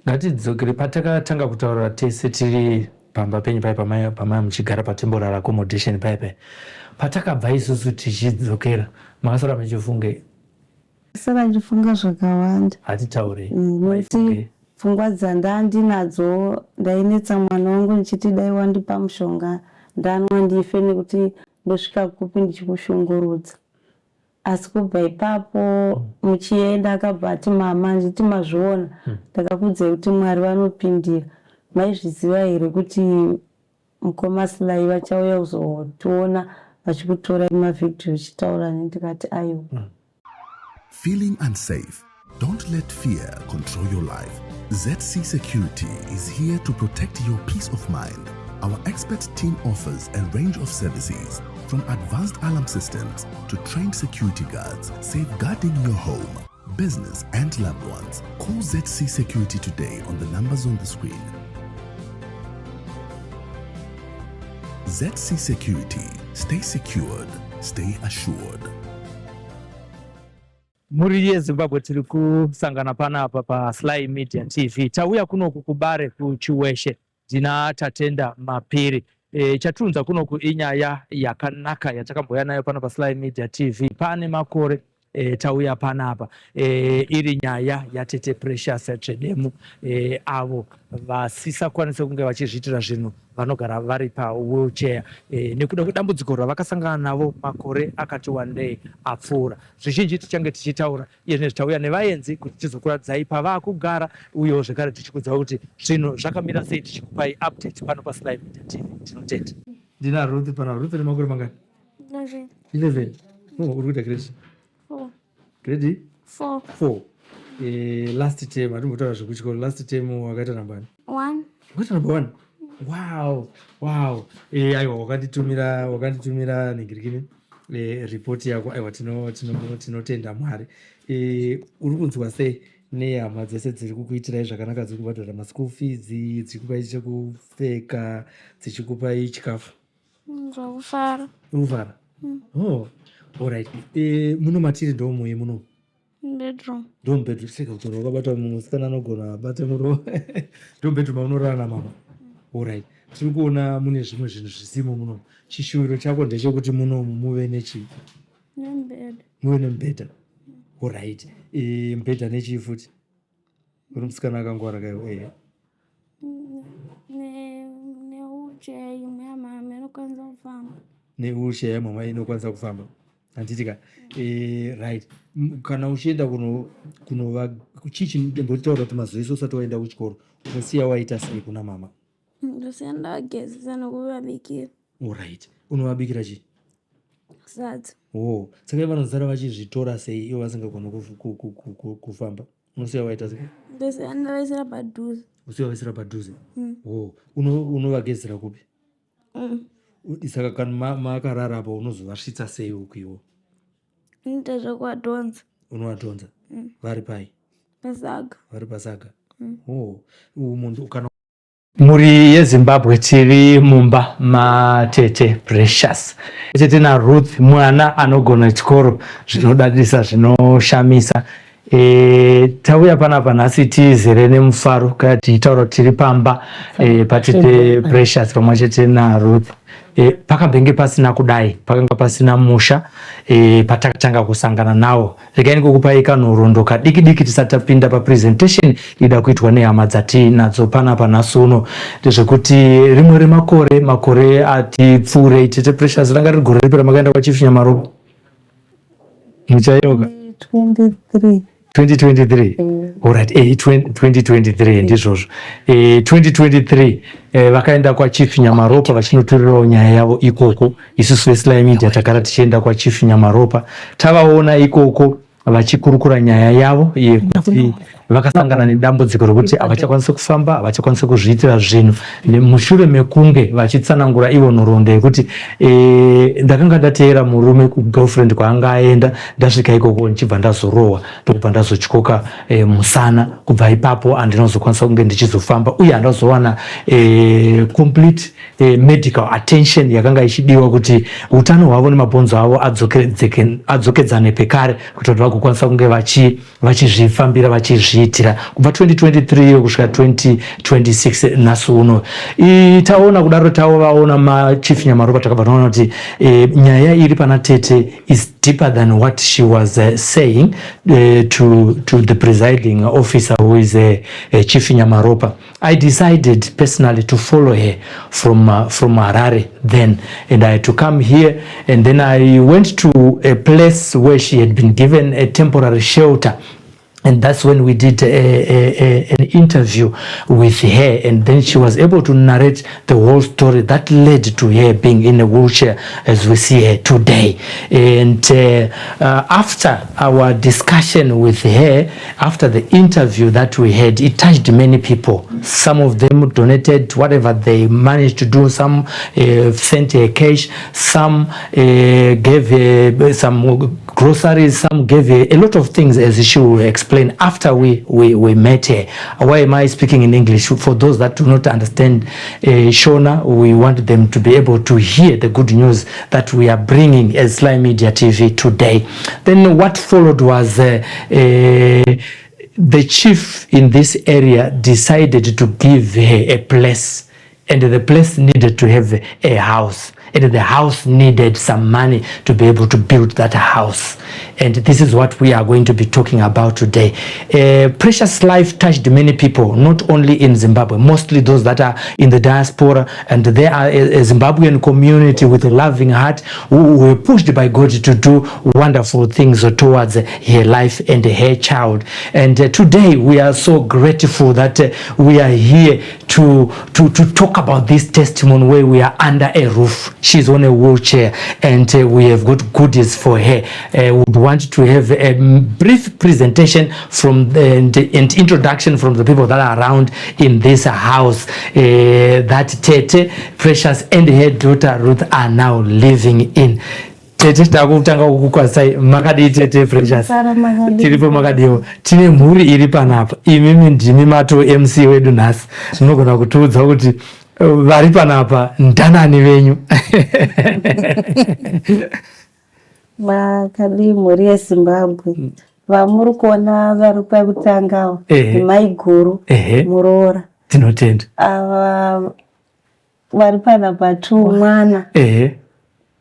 Ngatidzokere patakatanga kutaura tese tiri pamba penyu paye pamai muchigara patemporary accommodation paye paye. Patakabva isusu tichidzokera makasara muchifungei? Ndakasara ndichifunga zvakawanda. Hatitaurei. Nekuti pfungwa dzandandinadzo ndainetsa mwana wangu ndichiti dai wandipa mushonga ndanwa ndife nekuti ndosvika kupi ndichikushungurudza. Asi kubva ipapo muchienda akabva ati mama handiti mazviona ndakakuudzai kuti Mwari vanopindira. Maizviziva here kuti mukoma Sly vachauya kuzotiona vachikutorai mavhidhiyo uchitaura neni ndikati aiwa. Feeling unsafe? Don't let fear control your life. ZC Security is here to protect your peace of mind. Our expert team offers a range of services from advanced alarm systems to trained security guards, safeguarding your home, business, and loved ones. Call ZC Security today on the numbers on the screen. ZC Security. Stay secured, stay assured. Mhuri yeZimbabwe tiri kusangana panapa paSly Media TV. Tauya kunoku kuBare kuChiweshe ndina Tatenda Mapiri. E, chatiunza kunoku inyaya yakanaka yatakambouya nayo pano paSly Media TV pane makore e, tauya panapa e, iri nyaya yatete Precious Tsvedemu e, avo vasisakwanise kunge vachizviitira zvinhu vanogara vari pawheelchair e, nekuda kwedambudziko ravakasangana navo makore akati wandei apfuura. Zvizhinji tichange tichitaura iye zvinezvi tauya nevaenzi kuti tizokuratidzai pavakugara uyewo zvekare tichikudzai kuti zvinhu zvakamira sei tichikupai update pano paSly Media TV. Tinotenda. Ndina Ruth pana Ruth une makore mangani? 11. 11. Oh, uri kuita grade? 4. Grade? 4. 4. Eh, last term atimbotaura zvekuchikoro last term wakaita namba ani? 1. Wakaita number 1? Wow. Wow. Eh, aiwa wakanditumira wakanditumira ningirikini eh, report yako aiwa tinotenda tino, tino Mwari. Eh, uri kunzwa sei nehama dzese dziri kukuitirai zvakanaka dziri kubhadhara maschool fees dziri kupai chekupfeka dzichikupai chikafu? Ndokufara. Urikufara? Mm. Oh, alright. Eh, muno matiri ndomuyi muno. Bedroom. Ndo mubedroom seka kutaura wakabata musikana anogona abate muromo. Ndo bedroom aunorara namama. Alright. Tiri kuona mune zvimwe zvinhu zvisimo muno. Chishuviro chako ndechekuti muno muve nechii? Nemubhedha. Muve nemubhedha. Alright. Eh, mubhedha nechii futi? Uri musikana akangwara kaiwe eh. Newheelchair imwe yamama inokwanisa kufamba. Newheelchair yamama inokwanisa kufamba. Handiti ka? Eh, right. Kana uchienda kuno kunova chii chimbotaura kuti mazuva ese usati waenda kuchikoro unosiya waita sei kuna mama? Ndosiya ndavagezesa nekuvabikira. Alright. Unovabikira chii? Sadza. Oh, saka ivo vanozara vachizvitora sei ivo vasingagoni kufamba? Unosiya waita sei? Ndosiya ndavaisira padhuze. Usiya waisira padhuze? Mm. Oh, unovagezera kupi? Mm. Saka kana makarara apa unozovasvitsa sei uku iwo? Inoita zvekuvadhonza. Unovadhonza? Mm. Vari pai? Pasaga. Vari pasaga. Mm. Oh, munhu kana Mhuri yeZimbabwe tiri mumba matete Precious. Tete naRuth mwana anogona chikoro zvinodadisa zvinoshamisa. E, tauya panapa nhasi tizere nemufaro kaya tichitaura kuti tiri pamba e, patete Precious pamwe chete naRuth. E, pakambenge pasina kudai pakanga pasina musha e, patakatanga kusangana nawo Regai ndikukupai kanhoroondo kadiki diki tisati tapinda papresentation ida kuitwa nehama dzatinadzo panapa nhasi uno. Ndezvekuti rimwe remakore, makore ati pfuurei, Tete Precious, ranga riri gore ripi ramakaenda kwaChief Nyamaropa? Muchayeuka? 23. 2023 mm. Alright, eh, 2023 ndizvozvo eh, 2023 eh, vakaenda kwaChief Nyamaropa vachinotorerawo nyaya yavo ikoko Isusu veSly Media tagara tichienda kwaChief Nyamaropa tavaona ikoko vachikurukura nyaya yavo yekuti vakasangana nedambudziko rekuti havachakwanisi kufamba, havachakwanisi kuzviitira zvinhu mushure mekunge vachitsanangura ivo nhoroondo yekuti e, ndakanga ndateera murume kugirlfriend kwaanga aenda, ndasvika ikoko ndichibva ndazorohwa ndokubva ndazotyoka e, musana. Kubva ipapo handinozokwanisa kunge ndichizofamba uye handazowana e, complete eh, medical attention yakanga ichidiwa kuti utano hwavo nemabhonzo avo adzokedzane pekare kuitira kuti vagokwanisa kunge vachizvifambira vachi kuzviitira kubva 2023 iyo kusvika 2026 nhasi uno. Taona kudaro, tavaona maChief Nyamaropa, takabva taona kuti nyaya iri pana tete is deeper than what she was saying to the presiding officer, who is Chief Nyamaropa. I decided personally to follow her from Harare then, and I had to come here, and then I went to a place where she had been given a temporary shelter, and that's when we did an interview with her, and then she was able to narrate the whole story that led to her being in a wheelchair as we see her today. And after our discussion with her, after the interview that we had, it touched many people. Some of them donated whatever they managed to do. Some sent her cash, some gave some groceries, some gave her a lot of things, as she will explain after we met her. Why am I speaking in English? For those that do not understand Shona, we want them to be able to hear the good news that we are bringing as Sly Media TV today. Then what followed was the chief in this area decided to give her a place, and the place needed to have a house, and the house needed some money to be able to build that house. And this is what we are going to be talking about today. Precious life touched many people, not only in Zimbabwe, mostly those that are in the diaspora, and there are a Zimbabwean community with a loving heart who were pushed by God to do wonderful things towards her life and her child. And today we are so grateful that we are here to talk about this testimony where we are under a roof. She's on a wheelchair, and we have got goodies for her. We would want to have a brief presentation and introduction from the people that are around in this house that Tete Precious and her daughter Ruth are now living in. Tete, takutanga kukukwazisai. Makadii, Tete Precious? Sara, makadii? Tiripo, makadiwo? Tine mhuri iri panapa. Imimi ndimi mato MC wedu nhasi. Munogona kutiudza kuti vari panapa ndanani venyu? Makadii, mhuri yeZimbabwe? Vamuri kuona vari pakutanga maiguru, muroora. Tinotenda. Ava vari panapa tu mwana. Ehe,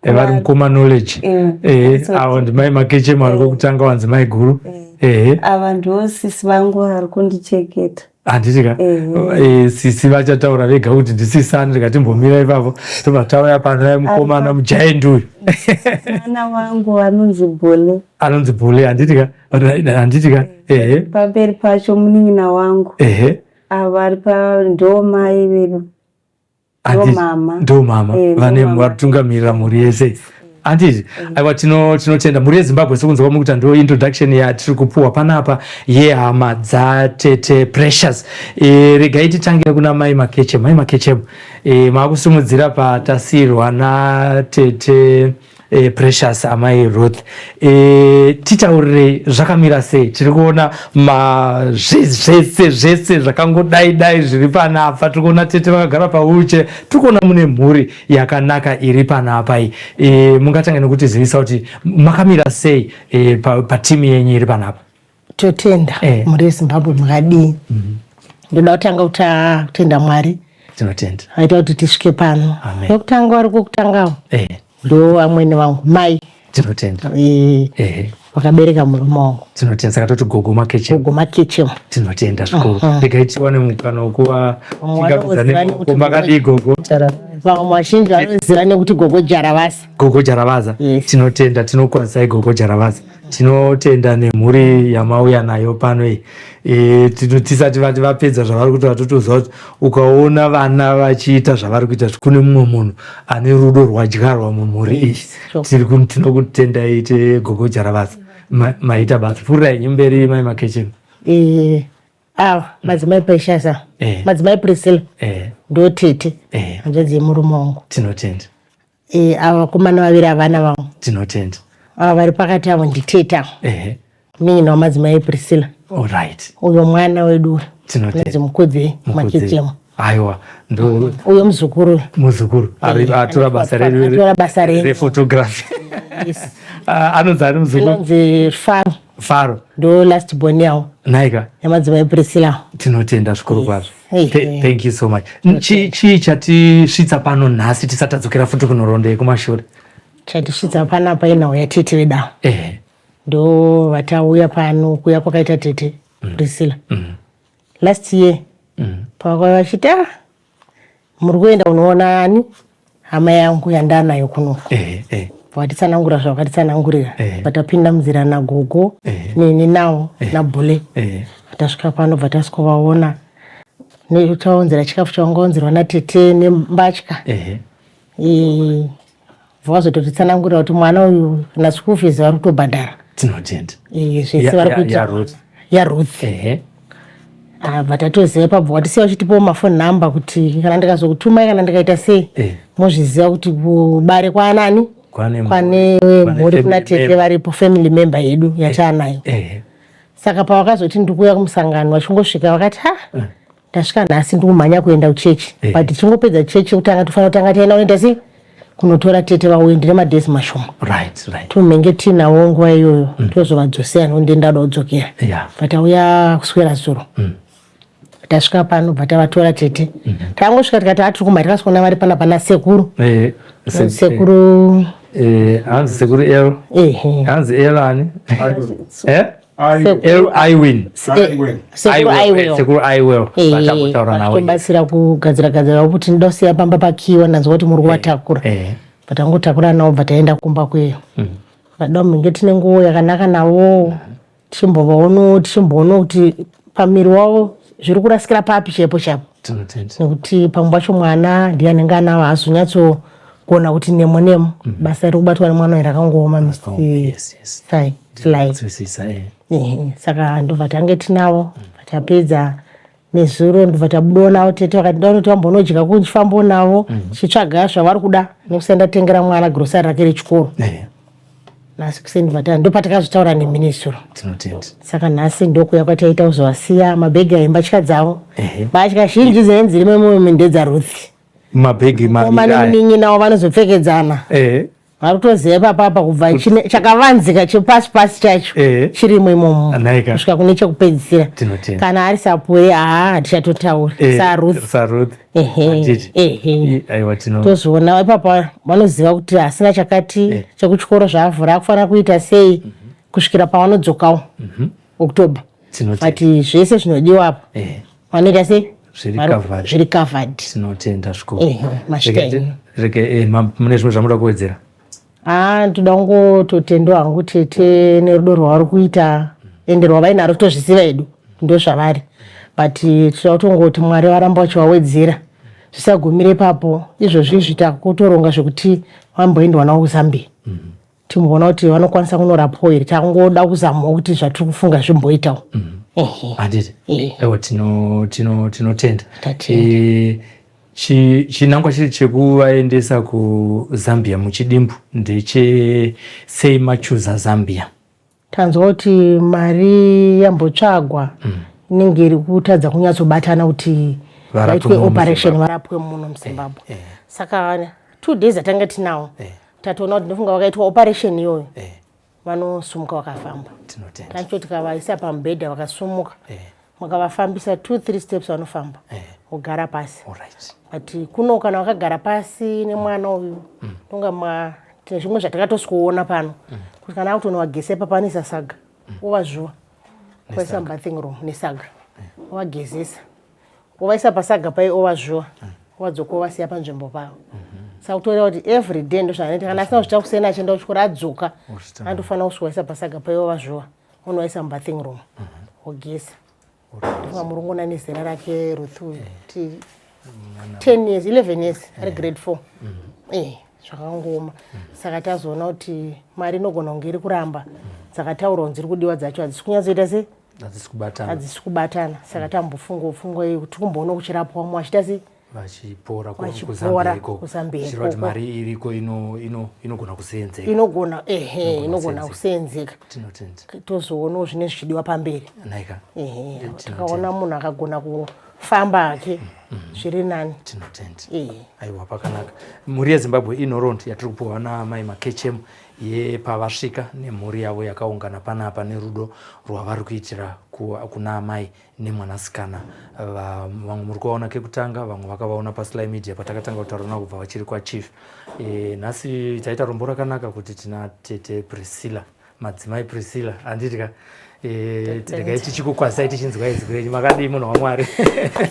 vari mukoma Knowledge. Ehe, avo ndimai Makechemo vari kwekutanga, wanzi mai guru. Ehe. Ava ndo sisi vangu vari kundichengeta. Handiti ka? Sisi vachataura vega kuti ndisisani. Ndikatimbomira ipapo, tobva tauya pano mukomana mugiant uyu. Mwana wangu anonzi Bhole. Anonzi Bhole, handiti ka? Handiti ka? Ehe. Pamberi pacho munin'ina wangu. Ava vari pa ndo mai vedu, ndo mama. Ndo mama. Ndo vane mama. Vatungamirira mhuri yese, handiti? Aiwa, tinotenda mhuri yeZimbabwe. Sekunzwa mukuita, ndo introduction yatiri kupuwa panapa yehama dzatete Precious. Regai titangire kuna mai Makechem. Mai Makechem, maakusimudzira patasiyirwa natete Precious, amai Ruth. Titaurirei zvakamira sei. Tiri kuona zvese zvese zvakangodai dai zviri panapa. Tiri kuona tete vakagara pauche, tiri kuona mune mhuri yakanaka iri panapa iyi. Mungatanga nekutizivisa kuti makamira sei patimu yenyu iri panapa? Totenda. Mhuri yeZimbabwe, makadii? Ndoda kutanga kutenda Mwari Tinotenda. aita kuti tisvike pano. Amen. Yekutanga, vari kwekutangawo ndo vamwene vangu, mai Tinotenda. Vakabereka murume wangu. Tinotenda. Saka toti gogo Makechem. Gogo Makechem. Tinotenda zvikuru. Regai tiwane mukana wekuva Vamwe chingapedza vanoziva negogo. nekuti Makadii, gogo? Vamwe vazhinji vanoziva nekuti gogo Jaravaza. Gogo Jaravaza. Yes. Tinotenda, tinokwazisai gogo Jaravaza. Tinotenda nemhuri yamauya nayo pano iyi. Tisati vati vapedza zvavari kuita, vatotoziva kuti ukaona vana vachiita zvavari kuita, kune mumwe munhu ane rudo rwadyarwa mumhuri iyi. Tinokutendai tegogo Jaravaza. Maita basa. Pfuurirai henyu mberi, mai Makecheni. Ava madzimai Precious, madzimai Priscilla, ndo tete, hanzvadzi yemurume wangu. Tinotenda. Ava vakomana vaviri havana vangu. Tinotenda. Ava vari pakati avo nditete avo, munin'ina wamadzimai Priscilla. Uyo mwana wedu, anonzi Mukudzi Makechemo. Aiwa, ndo Uyo muzukuru. Muzukuru atora basa redu Atora basa redu. rephotography. Yes. Ah, anonzi ani muzukuru? Anonzi Rufaro. Faro ndo last born yawo. Nhaika. Yamadzimai Priscilla. Tinotenda zvikuru kwazvo. Thank you so much. Chii chatisvitsa pano nhasi tisati tadzokera futi kunhoroondo yekumashure? Chatisvitsa panapa inhau yatete vedawo. Ndo vatauya pano kuya kwakaita tete Priscilla. Last year pavakauya vachiti ah, muri kuenda unoona ani hama yangu yandanayo kuno. Vakatitsanangura zvavakatitsanangurira. Vatapinda munzira nagogo neni nawo nabhule. Tasvika pano bva tasikovaona taunzira chikafu chavangaunzirwa natete nembatya. Vazototitsanangurira kuti mwana uyu kana school fees vari kutobhadhara. Tinotenda. Zvese vari kuita yaRuth. Bva tatoziva ipapo watisiya uchitipawo mafoni number kuti kana ndikazokutumai kana ndikaita sei mozviziva kuti kubare kwaanani kwane mhuri kuna tete varipo family member yedu yataanayo. Saka pavakazoti ndikuuya kumusangano vachingosvika vakati ha ndasvika nhasi ndikumhanya kuenda kuchechi but tichingopedza chechi kutanga tofanira kutanga taenda kunoita sei kunotora tete vauye ndine madhezi mashoma. Tumhenge tiinawo nguva iyoyo tozovadzosera nokuti ndada kudzokera. Bva tauya kuswera zuro. Tasvika pano bva tavatora tete. Tangosvika tikati atiri kumhanya tikasikuona vari pana pana sekuru. Sekuru hanzi sekuru L. Hanzi L ani? L Iwin. Sekuru Iwell. Sekuru Iwell. Vachambotaura nawo. Vachitobatsira kugadzira gadzira kuti ndoda kusiya pamba pakiwa ndanzwa kuti muri kuvatakura. Vatangotakura navo bva taenda kumba kweyo. Vada munge tine nguo yakanaka navo tichimbovaonawo tichimboona kuti pamiri wavo zviri kurasikira papi chaipo chaipo. Nekuti pamwe pacho mwana ndiye anenge anawo haazonyatsogona kuti nemo nemo. Basa riri kubatwa nemwana uyu rakangooma Mr. Sai. Saka ndobva tange tinavo tapedza nezuro ndobva tabudawo navo tete vakati ndaona kuti vambonodya kuchifambawo navo tichitsvaga zvavari kuda nekusa ndatengera mwana grosari rake rechikoro. Nhasi kuseni ndobva ndopatakazotaura neministro. Saka nhasi ndokuya kwataita kuzovasiya mabhegi aimbatya dzavo. Mbatya zhinji dzinenge dziri memumu ndedzaRuth. Mabhegi maviri aya. Munin'ina vanozopfekedzana. Vari kutoziva ipapapa kubva chakavanzika chepasi pasi chacho chirimo imomo kusvika kune chekupedzisira. Kana ari sapure haa hatichatotaura. SaRuth. Tozoona ipapa vanoziva kuti asina chakati chekuchikoro zvaavhura akufanira kuita sei kusvikira pavanodzokawo October. But zvese zvinodiwa apa vanoita sei? Zviri covered. Tinotenda zvikuru. Mune zvimwe zvamunoda kuwedzera? Ndoda kungototendwa hangu tete nerudo rwavari kuita ende rwavainaro tozviziva hedu ndozvavari but tinoda kutongoti Mwari varamba vachivawedzera zvisagumire ipapo. Izvozvi izvi takutoronga zvekuti vamboendwa navo kuZambia timboona kuti vanokwanisa kunorapwa here. Tangoda kuzamawo kuti zvatiri kufunga zvimboitawo. Handiti ewa tinotenda. Chinangwa chiri chekuvaendesa kuZambia muchidimbu ndeche sei machuza Zambia? Tanzwa kuti mari yambotsvagwa inenge iri kutadza kunyatsobatana kuti vaitwe operation varapwe muno muZimbabwe. Saka 2 days atanga tinawo tatoona kuti ndofunga vakaitwa operation iyoyo vanosumuka vakafamba. Tacho tikavaisa pamubhedha vakasumuka makavafambisa 2-3 steps vanofamba vogara pasi. But kuno kana vakagara pasi nemwana uyu tonga tine zvimwe zvatakatosikuona pano kuti kana akutonovagesa ipapa anoisa saga ovazvuva ovaisa mubathing room nesaga ovagezesa ovaisa pasaga pai ovazvuva ovadzoka ovasiya panzvimbo pavo. Saka kutoreva kuti every day ndozvaanoita kana asina kuzvita kuseni achienda kuchikoro adzoka anotofanira kusvika pasaga pai ovazvuva onovaisa mubathing room ogeza. Ndofunga murungona nezera rake Ruth uyu kuti 10 years 11 years ari grade 4. Zvakangooma. Saka tazoona kuti mari inogona kunge iri kuramba dzakataurwa kunzi iri kudiwa dzacho hadzisi kunyatsoita sei hadzisi kubatana. Saka tambofunga pfungwa iyi kuti kumboona kuchirapwa vamwe vachiita sei vachipora kuZambia ikoko. Zvichireva kuti mari iriko inogona kuseenzeka. Inogona inogona kuseenzeka. Tinotenda. Tozoonawo zvinenge zvichidiwa pamberi. Nhaika. Tikaona munhu akagona Akufamba hake zviri nani. Tinotenda. Aiwa, pakanaka. Mhuri yeZimbabwe, inhoroondo yatiri kupiwa naamai Makechemu yepavasvika nemhuri yavo yakaungana panapa nerudo rwavari kuitira kuna amai nemwanasikana. Vamwe muri kuvaona kekutanga, vamwe vakavaona paSly Media patakatanga kutaura navo kubva vachiri kwaChief. Nhasi taita rombo rakanaka kuti tina tete Priscilla, madzimai Priscilla, handiti ka? Regai tichikukwazisai tichinzwa izwi renyu. Makadii, munhu waMwari?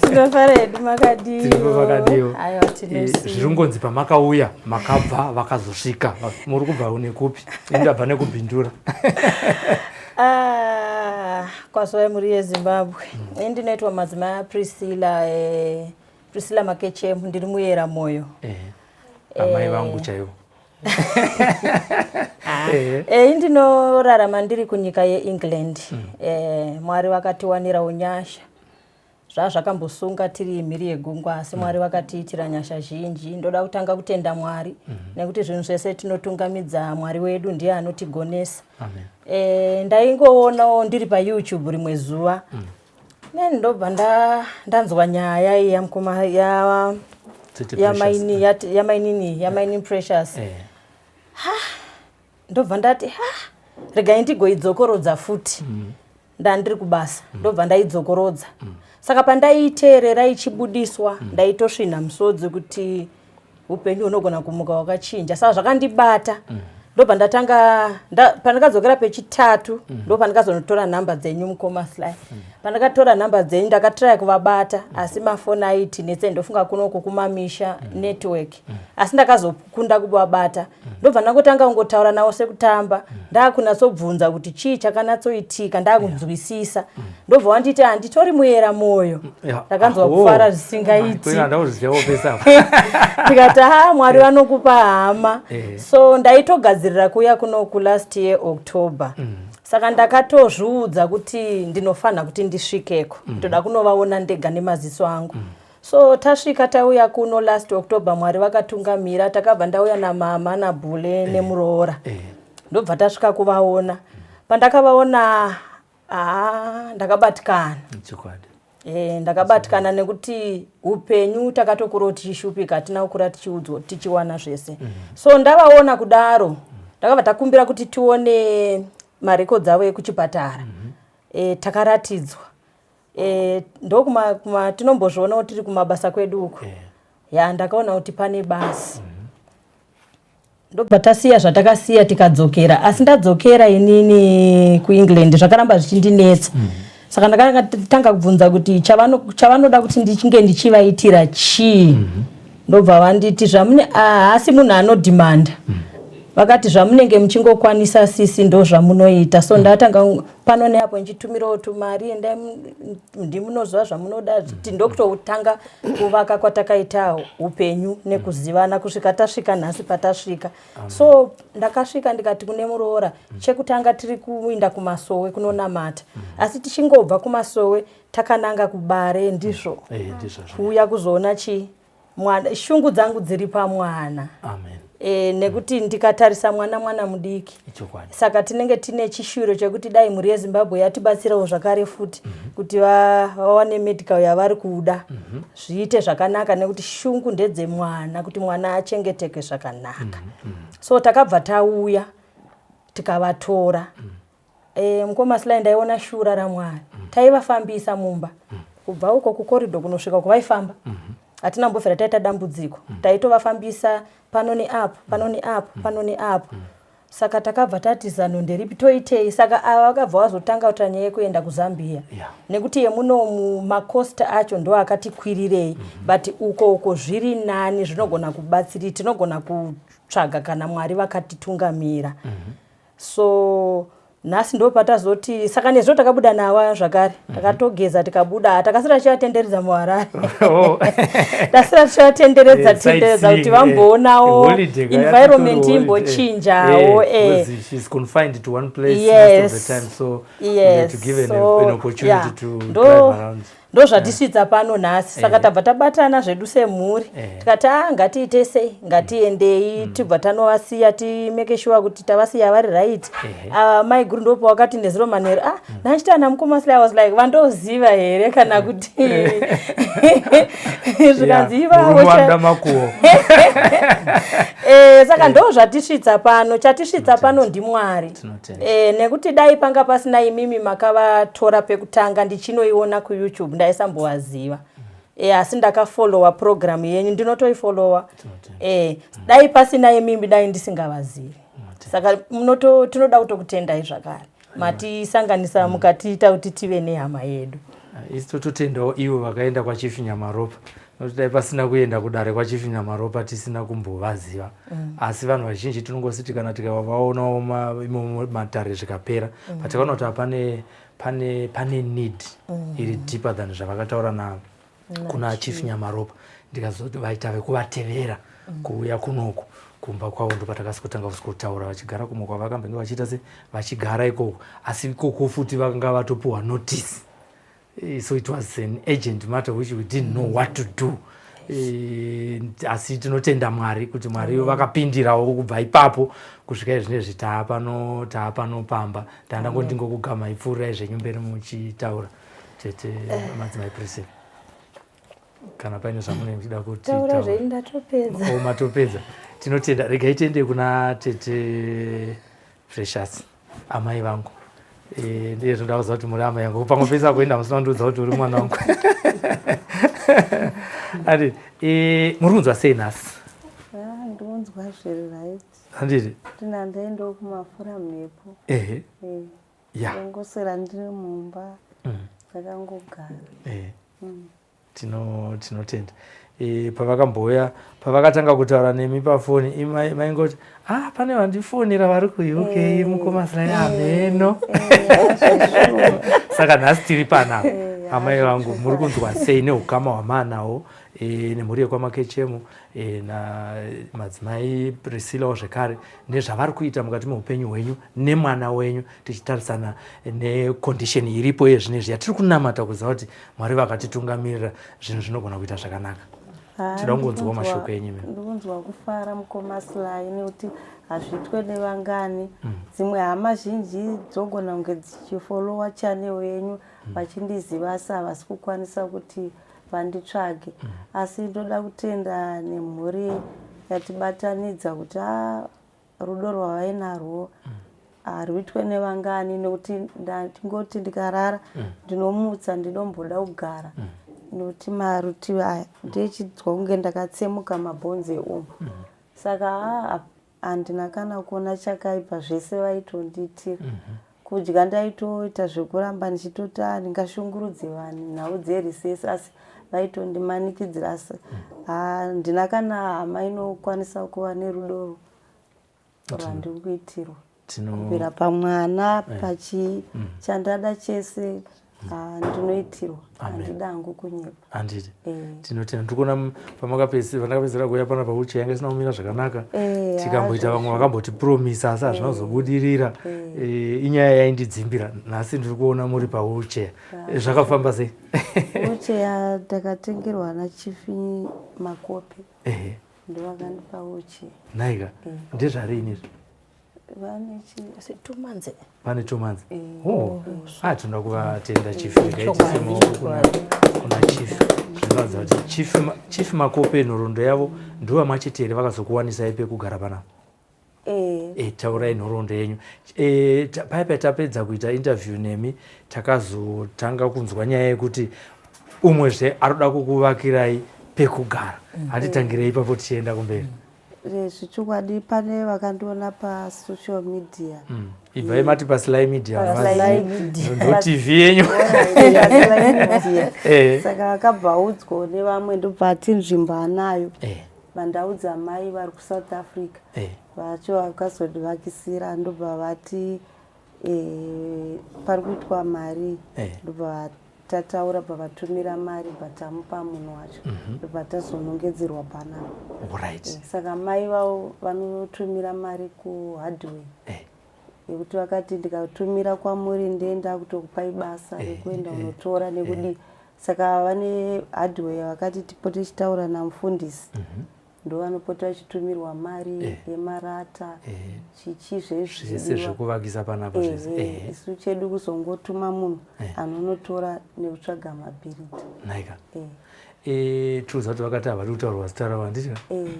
Tinofara hedu, makadii? Tiripo, makadiwo? Aiwa, tinosi. Zviri kungonzi pamakauya makabva vakazosvika. Muri kubva nekupi? Indabva nekuBindura. Ah, kwazwai mhuri yeZimbabwe. Ini ndinoitwa madzimai aPriscilla, Priscilla Makechemu, ndiri muyera moyo. Amai vangu chaivo. Ndinorarama ndiri kunyika yeEngland. Mwari vakatiwanirawo nyasha. Zvazvakambosunga tiri mhiri yegungwa, asi Mwari vakatiitira nyasha zhinji. Ndoda kutanga kutenda Mwari nekuti zvinhu zvese tinotungamidza Mwari wedu, ndiye anotigonesa. Amen. Ndaingoonawo ndiri paYouTube rimwe zuva, neni ndobva ndanzwa nyaya iyi yamukoma ya Tete yamaini Precious. yamainini Precious. Ndobva ndati, ha, regai ndigoidzokorodza futi. Ndandiri kubasa, ndobva ndaidzokorodza. Saka pandaiteerera ichibudiswa, ndaitosvina musodzi kuti upenyu hunogona kumuka wakachinja. Saka zvakandibata, ndobva ndatanga pandakadzokera pechitatu, ndo pandakazonotora nhamba dzenyu, mukoma Sly. Pandakatora nhamba dzenyu, ndakatraya kuvabata, asi mafoni aiti netse. Ndofunga kunoku kumamisha network, asi ndakazokunda kuvabata. Ndobva ndangotanga kungotaura navo sekutamba, ndakunatsobvunza kuti chii chakanatsoitika, ndakunzwisisa. Ndobva wanditi handitori muyera mwoyo. Ndakanzwa kufara zvisingaiti. Ndauzivawo pese apa. Ndikati, ha, Mwari vanokupa hama. So ndaitogadzirira kuuya kunoku last year October. Saka ndakatozviudza kuti ndinofanira kuti ndisvikeko, ndoda kunovaona ndega nemaziso angu. So tasvika, tauya kuno last October, Mwari vakatungamira. Takabva ndauya namama nabhule nemuroora. Ndobva tasvika kuvaona. Pandakavaona, haa, ndakabatikana. Chokwadi. Ndakabatikana nekuti upenyu takatokurawo tichishupika, hatina kukura tichiudzwa tichiwana zvese. So ndavaona kudaro, ndakabva takumbira kuti tione marekodzi avo ekuchipatara. Takaratidzwa. Ndokuma tinombozvionawo tiri kumabasa kwedu uku. Ya, ndakaona kuti pane basi. Ndobva tasiya zvatakasiya, tikadzokera. Asi ndadzokera inini kuEngland, zvakaramba zvichindinetsa. Saka ndakatanga kubvunza kuti chavanoda kuti ndichinge ndichivaitira chii. Ndobva vanditi zvamune, haasi munhu anodhimanda. Vakati zvamunenge muchingokwanisa, sisi, ndo zvamunoita. So ndatanga pano neapo ndichitumirawo tumari, endai ndimunoziva zvamunoda. Ndokutotanga kuvaka kwatakaita upenyu nekuzivana kusvika tasvika nhasi patasvika. So ndakasvika ndikati kune muroora, chekutanga tiri kuinda kumasowe kunonamata. Asi tichingobva kumasowe takananga kubare, ndizvo? Ndizvozvo. Kuuya kuzoona chi mwana. Shungu dzangu dziri pamwana. Amen. Nekuti ndikatarisa mwana, mwana mudiki. Chokwadi. Saka tinenge tine chishuviro chekuti dai mhuri yeZimbabwe yatibatsirawo zvakare futi kuti vawane medical yavari kuda, zviite zvakanaka, nekuti shungu ndedzemwana, kuti mwana achengeteke zvakanaka. So takabva tauya tikavatora. Mukoma Sly, ndaiona shura raMwari. Taivafambisa mumba kubva uko kukorido kunosvika uko, vaifamba. Hatina mbofera taita dambudziko. Taitovafambisa pano neapo, pano neapo, pano neapo. Saka takabva tati zano nderipi, toitei? Saka ava vakabva vazotanga kuita nyaya yekuenda kuZambia nekuti yemunomu macost acho ndo akatikwirirei, but uko uko zviri nani, zvinogona kubatsiri, tinogona kutsvaga kana Mwari vakatitungamira. So nhasi ndo patazoti, saka nezvo takabuda nawa zvakare, takatogeza tikabuda, takasira tichivatenderedza muHarare. Tasira tichivatenderedza, tenderedza kuti vamboonawo environment imbochinjawo. She's confined to one place most of the time, so to give an opportunity to drive around. Ndozvatisvitsa pano nhasi, saka tabva tabatana zvedu semhuri, tikati a ngatiite sei, ngatiendei, tibva tanovasiya, timake sure kuti tavasiya vari right. Ah, maiguru ndopo wakati nezuro manheru, ah, ndachita namukoma Sly. I was like, vandoziva here kana kuti zvikanzi ivavo. Murume wanoda makuwo. Saka ndo zvatisvitsa pano, chatisvitsa pano ndiMwari. Tinotenda. Nekuti dai panga pasina imimi makavatora pekutanga ndichinoiona kuYouTube, ndaisambovaziva. Asi ndakafollowa programu yenyu, ndinotoifollowa. Dai pasina imimi, dai ndisingavazivi. Saka tinoda kutokutendai zvakare, matisanganisa, mukatiita kuti tive nehama yedu. Isi tototendawo ivo vakaenda kwaChief Nyamaropa, nokuti dai pasina kuenda kudare kwaChief Nyamaropa, tisina kumbovaziva. Asi vanhu vazhinji tinongositi kana tikavaonawo imomo matare zvikapera, but takaona kuti hapane pane need iri deeper than zvavakataura na kuna Chief Nyamaropa. Ndikazoti vaita vekuvatevera kuuya kunoku kumba kwavo, ndopatakasvikotanga kusikotaura vachigara kumwe kwavakambenge vachiita se vachigara ikoko. Asi ikoko futi vakanga vatopuhwa notice. So it was an urgent matter which we didn't know what to do. Asi tinotenda Mwari kuti Mwari vakapindirawo kubva ipapo kusvika izvinezvi taapano, taapano pamba. Ndandangondingokugama ipfuurirai zvenyu mberi muchitaura, tete madzimai Priscilla, kana paine zvamunenge muchida kuti. Taura zvenyu, ndatopedza. Oh, matopedza, tinotenda. Regai tiende kuna tete Precious, amai vangu. Ndiye zvoda kuziva kuti muri amai vangu. Pamwe pese akuenda musina kundiudza kuti uri mwana wangu. Ati muri kunzwa sei nhasi? Ah, ndikunzwa zviri right. Handiti? Tina ndaendawo kumafura mhepo. Ndangoswera ndiri mumba, ndakangogara. Tinotenda. Pavakambouya, pavakatanga kutaura nemi pafoni, maingoti, ah, pane vandifonera vari kuUK, mukoma Sly, hameno. Saka nhasi tiri panapa, amai vangu, muri kunzwa sei neukama hwamaanawo nemhuri yekwaMakechemo, namadzimai Priscillawo zvekare, nezvavari kuita mukati meupenyu hwenyu nemwana wenyu, tichitarisana necondition iripo yezvinezvi yatiri kunamata kuziva kuti Mwari vakatitungamirira, zvinhu zvinogona kuita zvakanaka? Ah, Tinoda kungonzwawo mashoko enyu imi. Ndikunzwa kufara, mukoma Sly, nekuti hazviitwe nevangani. Dzimwe hama zhinji dzogona kunge dzichifollowa channel yenyu vachindiziva, asi havasi kukwanisa kuti vanditsvage. Asi ndoda kutenda nemhuri yatibatanidza, kuti a rudo rwavainarwo haruitwe nevangani, nekuti ndingoti ndikarara ndinomutsa, ndinomboda kugara, nekuti marutivi aya ndechinzwa kunge ndakatsemuka mabhonzo eumu. Saka haa, handina kana kuona chakaipa, zvese vaitondiitira. Kudya ndaitoita zvekuramba ndichitoti, a ndingashungurudze vanhu nhau dzerecess, asi vaitondimanikidzira. Asi handina kana hama inokwanisa kuva nerudo rwandiri kuitirwa kubvira pamwana pachi chandada chese, ndinoitirwa, handida hangu kunyepa. Handiti? Tinotenda. Ndiri kuona pandakapedzisira kuuya pana pauchi yanga isina kumira zvakanaka. Tikamboita vamwe vakambotipromisa, asi hazvina kuzobudirira. Inyaya yaindidzimbira. Nhasi ndiri kuona muri pawheelchair, zvakafamba sei? Wheelchair ndakatengerwa naChief Makope, ndovakandipa wheelchair. Naika, ndezvarini izvi? Vane chi 2 months. Pane 2 months. Oh, ah, tinoda kuvatenda chief. Regai maoko kuna chief. Zvinoratidza kuti Chief Makope, nhoroondo yavo, ndovamwachete here vakazokuwanisai pekugara panapa? Eh. Taurai nhoroondo yenyu. Paya patapedza kuita interview nemi, takazotanga kunzwa nyaya yekuti umwezve arikuda kukuvakirai pekugara. Hatitangirei ipapo tichienda kumberi. Zvechokwadi pane vakandiona pasocial media. Ibvai mati paSly Media. PaSly Media. Ndo TV yenyu. PaSly Media. Saka akabva audzwawo nevamwe, ndobva ati nzvimbo anayo. Vandaudza mai vari kuSouth Africa vacho vakazondivakisira, ndobva vati pari kuitwa mari. Ndobva tataura, bva vatumira mari, bva tamupa munhu wacho, ndobva tazonongedzerwa panapa. Saka mai vavo vanotumira mari kuhardware, yekuti vakati ndikatumira kwamuri, ndienda kutokupai basa rekuenda unotora nekudii. Saka vane hardware vakati tipote tichitaura namufundisi. Ndovanopota vachitumirwa mari yemarata, chichi Zvese zvezvidiwa. Zvekuvakisa panapa zvese. Isu chedu kuzongotuma munhu anonotora nekutsvaga mabhiridha. Naika. Tiudza kuti vakati havadi kutaurwa zita ravo, handiti?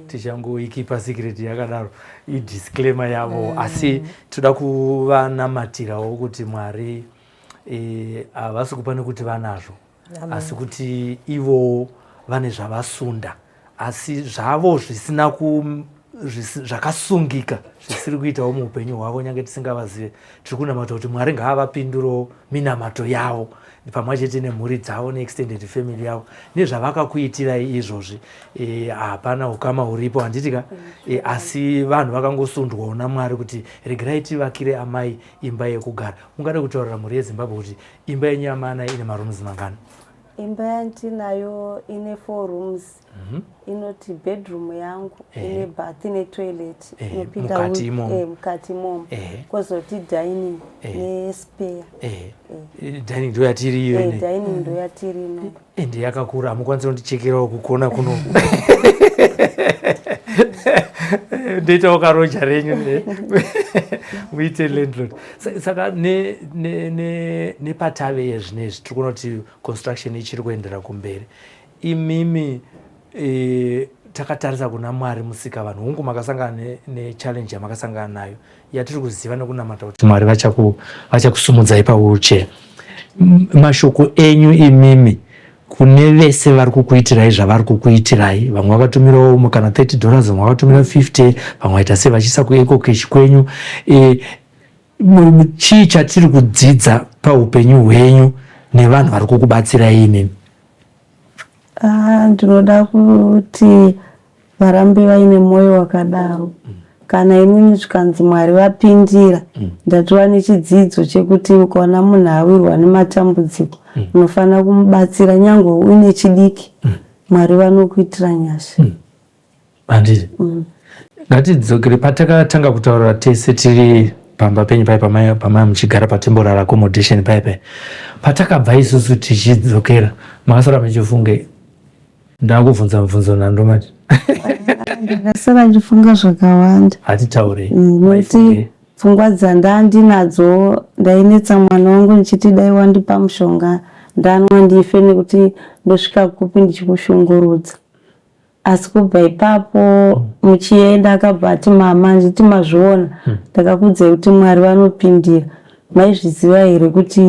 Tichangoikipa secret yakadaro, idisclaimer yavo, asi toda kuvanamatirawo kuti Mwari havasi kupa nekuti vanazvo, asi kuti ivowo vane zvavasunda, asi zvavo zvisina ku zvakasungika zvisiri kuitawo muupenyu hwavo, nyange tisingavazive. Tiri kunamata kuti Mwari ngaavapindurewo minamato yavo pamwe chete nemhuri dzavo neextended family yavo nezvavakakuitirai izvozvi. Hapana ukama huripo, handiti ka? Asi vanhu vakangosundwawo naMwari kuti regerai tivakire amai imba yekugara. Ungade kutaurira mhuri yeZimbabwe kuti imba yenyu yamana ine marooms mangani? Imba yandinayo ine four rooms. Inoti bedroom yangu ine bath netoilet inopinda Mukati imomo. Mukati imomo. Kwozoti dining nespare. Dining ndo yatiri iyo ine? Dining ndo yatiri ino. Ende yakakura. Hamukwanisi kundichekerawo kukona kuno, ndoitawo karoja renyu muite landlord. Saka nepatave yezvinezvi tiri kuona kuti construction ichiri kuendera kumberi. Imimi takatarisa kuna Mwari musika vanhu, hungu makasangana nechallenge yamakasangana nayo yatiri kuziva nekunamata kuti Mwari vachakusumudzai pawheelchair. Mashoko enyu imimi kune vese vari kukuitirai zvavari kukuitirai, vamwe vakatumirawo kana $30, vamwe vakatumira 50, vamwe vaita sei vachiisa kuEcoCash kwenyu, chii chatiri kudzidza paupenyu hwenyu nevanhu vari kukubatsirai imimi? Ah, ndinoda kuti varambe vaine mwoyo wakadaro. Kana inini zvikanzi Mwari vapindira, ndatova nechidzidzo chekuti ukaona munhu awirwa nematambudziko, unofanira kumubatsira nyange uine chidiki. Mwari vanokuitira nyasha. Handiti? Ngatidzokere patakatanga kutaura tese tiri pamba penyu pai pamai muchigara patemporary accommodation pai pai patakabva isusu tichidzokera, makasara muchifunge? Ndakubvunza mubvunzo nhando manje. Ndakasara ndichifunga zvakawanda. Hatitaurei. Nokuti pfungwa dzandandinadzo, ndainetsa mwana wangu ndichiti dai wandipa mushonga ndanwa ndife, nekuti ndosvika kupi ndichikushungurudza. Asi kubva ipapo muchienda akabva ati, "Mama, nditi mazviona, ndakakuudzai kuti Mwari vanopindira. Maizviziva here kuti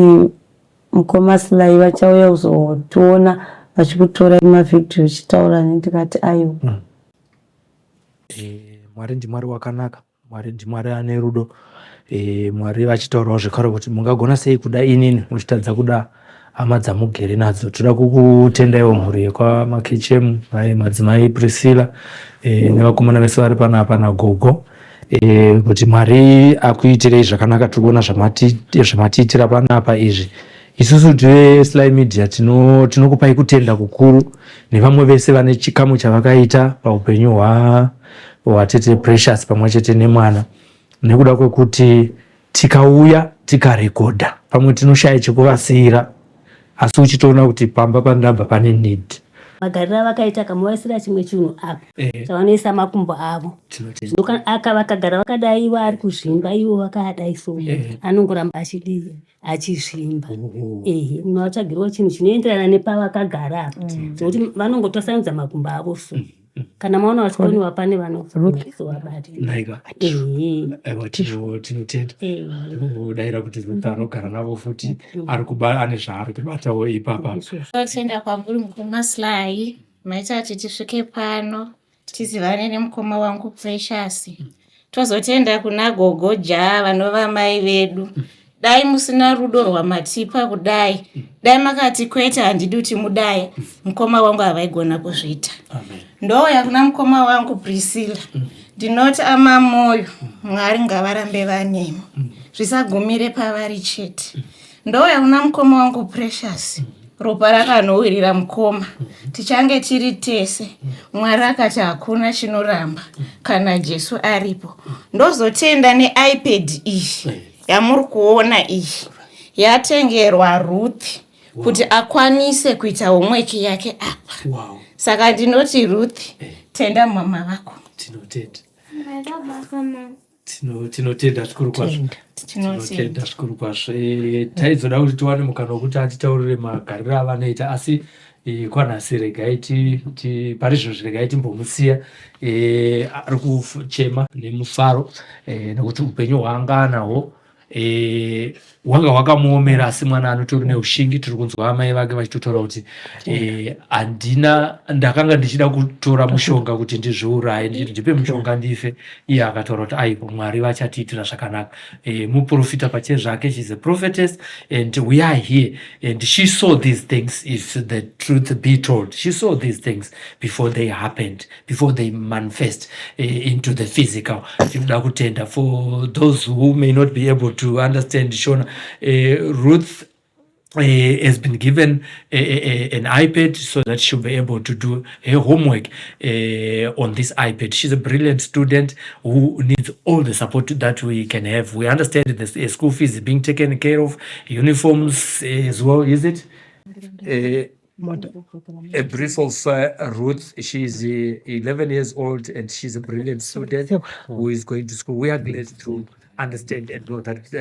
mukoma Sly vachauya kuzotiona vachikutorai mavhidhiyo uchitaura?" Ndikati aiwa. Mwari ndiMwari wakanaka. Mwari ndiMwari ane rudo. Mwari vachitaurawo zvekare kuti mungagona sei kuda inini muchitadza kuda hama dzamugere nadzo. Toda kukutendaiwo mhuri yekwaMakechemu, vai madzimai Priscilla nevakomana vese vari panapa nagogo, kuti Mwari akuitirei zvakanaka. Tiri kuona zvamatiitira panapa izvi. Isusu tive Sly Media tinokupai kutenda kukuru nevamwe vese vane chikamu chavakaita paupenyu hwatete Precious pamwe chete nemwana, nekuda kwekuti tikauya tikarekodha pamwe tinoshaya chekuvasiyira, asi uchitoona kuti pamba pandabva pane need. Magariro avakaita, kamuvaisira chimwe chinhu apa chavanoisa makumbo avo. Zvino aka vakagara vakadai, ivo ari kuzvimba, ivo vakadai, so anongoramba achidii, achizvimba. Ehe, munovatsvagirawo chinhu chinoenderana nepavakagara apa, zvekuti vanongotasanudza makumbo avo. So kana maona vachikoniwa, pane vanozovabata. Naika. Ehe. Aiwa, tinotenda. Tinongodayira kuti Ruth anogara navo futi ari kuba ane zvaari kubatawo ipapa. Totenda kwamuri mukoma Sly, maita kuti tisvike pano tizivane nemukoma wangu Precious. Tozotenda kuna gogo Ja vanova mai vedu. Dai musina rudo rwamatipa kudai, dai makati kwete, handidi kuti mudai, mukoma wangu havaigona kuzviita. Ndouya kuna mukoma wangu Priscilla, ndinoti amamoyo, Mwari ngavarambe vanemi, zvisagumire pavari chete. Ndouya kuna mukoma wangu Precious, ropa rakanhuhwirira mukoma, tichange tiri tese. Mwari akati hakuna chinoramba kana Jesu aripo. Ndozotenda neipad iyi yamuri kuona iyi, yatengerwa Ruth. Kuti akwanise kuita homework yake apa. Saka ndinoti Ruth, tenda mama vako. Tinotenda. Maita basa mama. Tinotenda zvikuru kwazvo. Tinotenda zvikuru kwazvo. Taizoda kuti tiwane mukana wekuti atitaurire magariro avanoita, asi kwanhasi regai pari zvino regai timbomusiya. Ari kuchema nemufaro nekuti upenyu hwaanga anahwo hwanga hwakamuomera, asi mwana anotori neushingi. Tiri kunzwa amai vake vachitotaura kuti handina, ndakanga ndichida kutora mushonga kuti ndizviuraye, ndichiti ndipe mushonga ndife. Iye akataura kuti aiwa, Mwari vachatiitira zvakanaka. Muprofita pachezvake, she's a prophetess and we are here and she saw these things. If the truth be told, she saw these things before they happened, before they manifest into the physical. Tinoda kutenda. For those who may not be able to understand Shona, Ruth has been given an iPad so that she'll be able to do her homework on this iPad. She's a brilliant student who needs all the support that we can have. We understand the school fees is being taken care of, uniforms as well, is it? A brief of Ruth. She's 11 years old and she's a brilliant student who is going to school. We are glad to understand and know that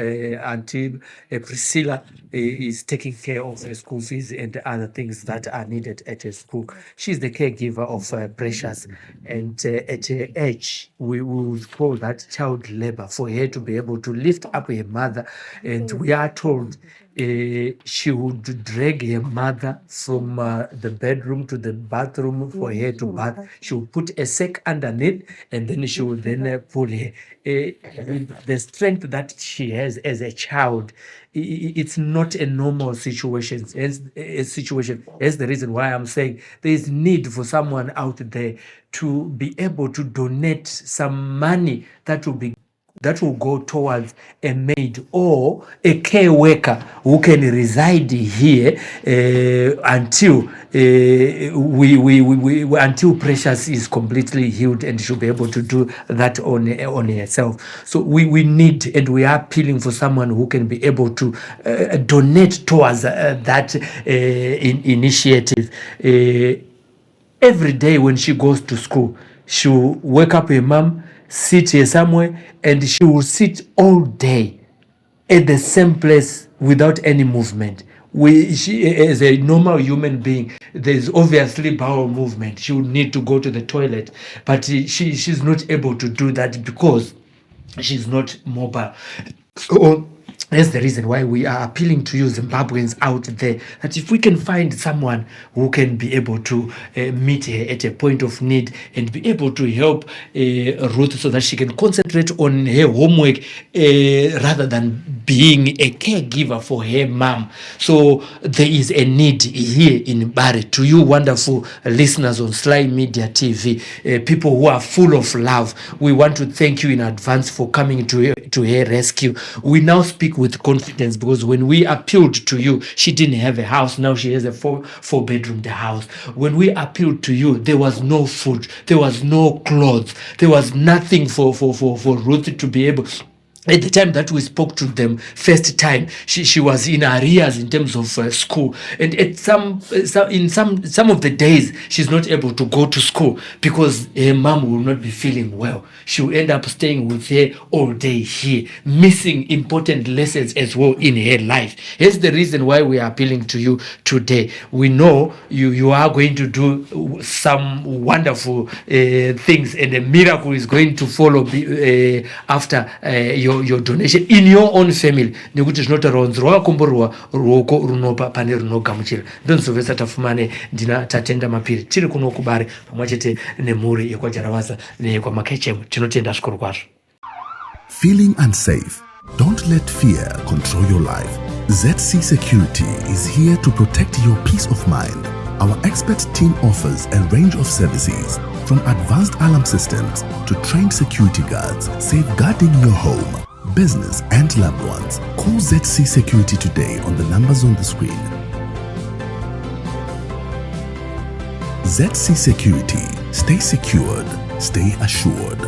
Auntie Priscilla is taking care of her school fees and other things that are needed at her school. She's the caregiver of Precious, and at her age, we would call that child labor for her to be able to lift up her mother. And we are told she would drag her mother from the bedroom to the bathroom for her to bath. She would put a sack underneath and then she would then pull her. With the strength that she has as a child, it's not a normal situation. Hence, a situation. That's the reason why I'm saying there is need for someone out there to be able to donate some money that will go towards a maid or a care worker who can reside here until we until Precious is completely healed and she'll be able to do that on herself. So we need and we are appealing for someone who can be able to donate towards that initiative. Every day when she goes to school, she'll wake up her mom, sit here somewhere, and she will sit all day at the same place without any movement. She, as a normal human being, there's obviously bowel movement. She would need to go to the toilet, but she's not able to do that because she's not mobile. So that's the reason why we are appealing to you Zimbabweans out there, that if we can find someone who can be able to meet her at a point of need and be able to help Ruth so that she can concentrate on her homework rather than being a caregiver for her mom. So there is a need here in Mbare. To you wonderful listeners on Sly Media TV, people who are full of love, we want to thank you in advance for coming to her rescue. We now speak with confidence because when we appealed to you, she didn't have a house. Now she has a four bedroom house. When we appealed to you, there was no food, there was no clothes, there was nothing for Ruth to be able. At the time that we spoke to them first time, she was in arrears in terms of school, and at some in some of the days she's not able to go to school because her mom will not be feeling well. She will end up staying with her all day here, missing important lessons as well in her life. Here's the reason why we are appealing to you today. We know you are going to do some wonderful things, and a miracle is going to follow after your donation in your own family, nekuti zvinotaura kunzi rwakakomborerwa ruoko runopa pane runogamuchira. Ndonzovesa Tafumane, ndina Tatenda Mapiri, tiri kuno kuBare pamwe chete nemhuri yekwaJaravaza neyekwaMakechemu. Tinotenda zvikuru kwazvo. Feeling unsafe? Don't let fear control your life. ZC Security is here to protect your peace of mind. Our expert team offers a range of services from advanced alarm systems to trained security guards, safeguarding your home, business, and loved ones. Call ZC Security today on the numbers on the screen. ZC Security. Stay secured, stay assured.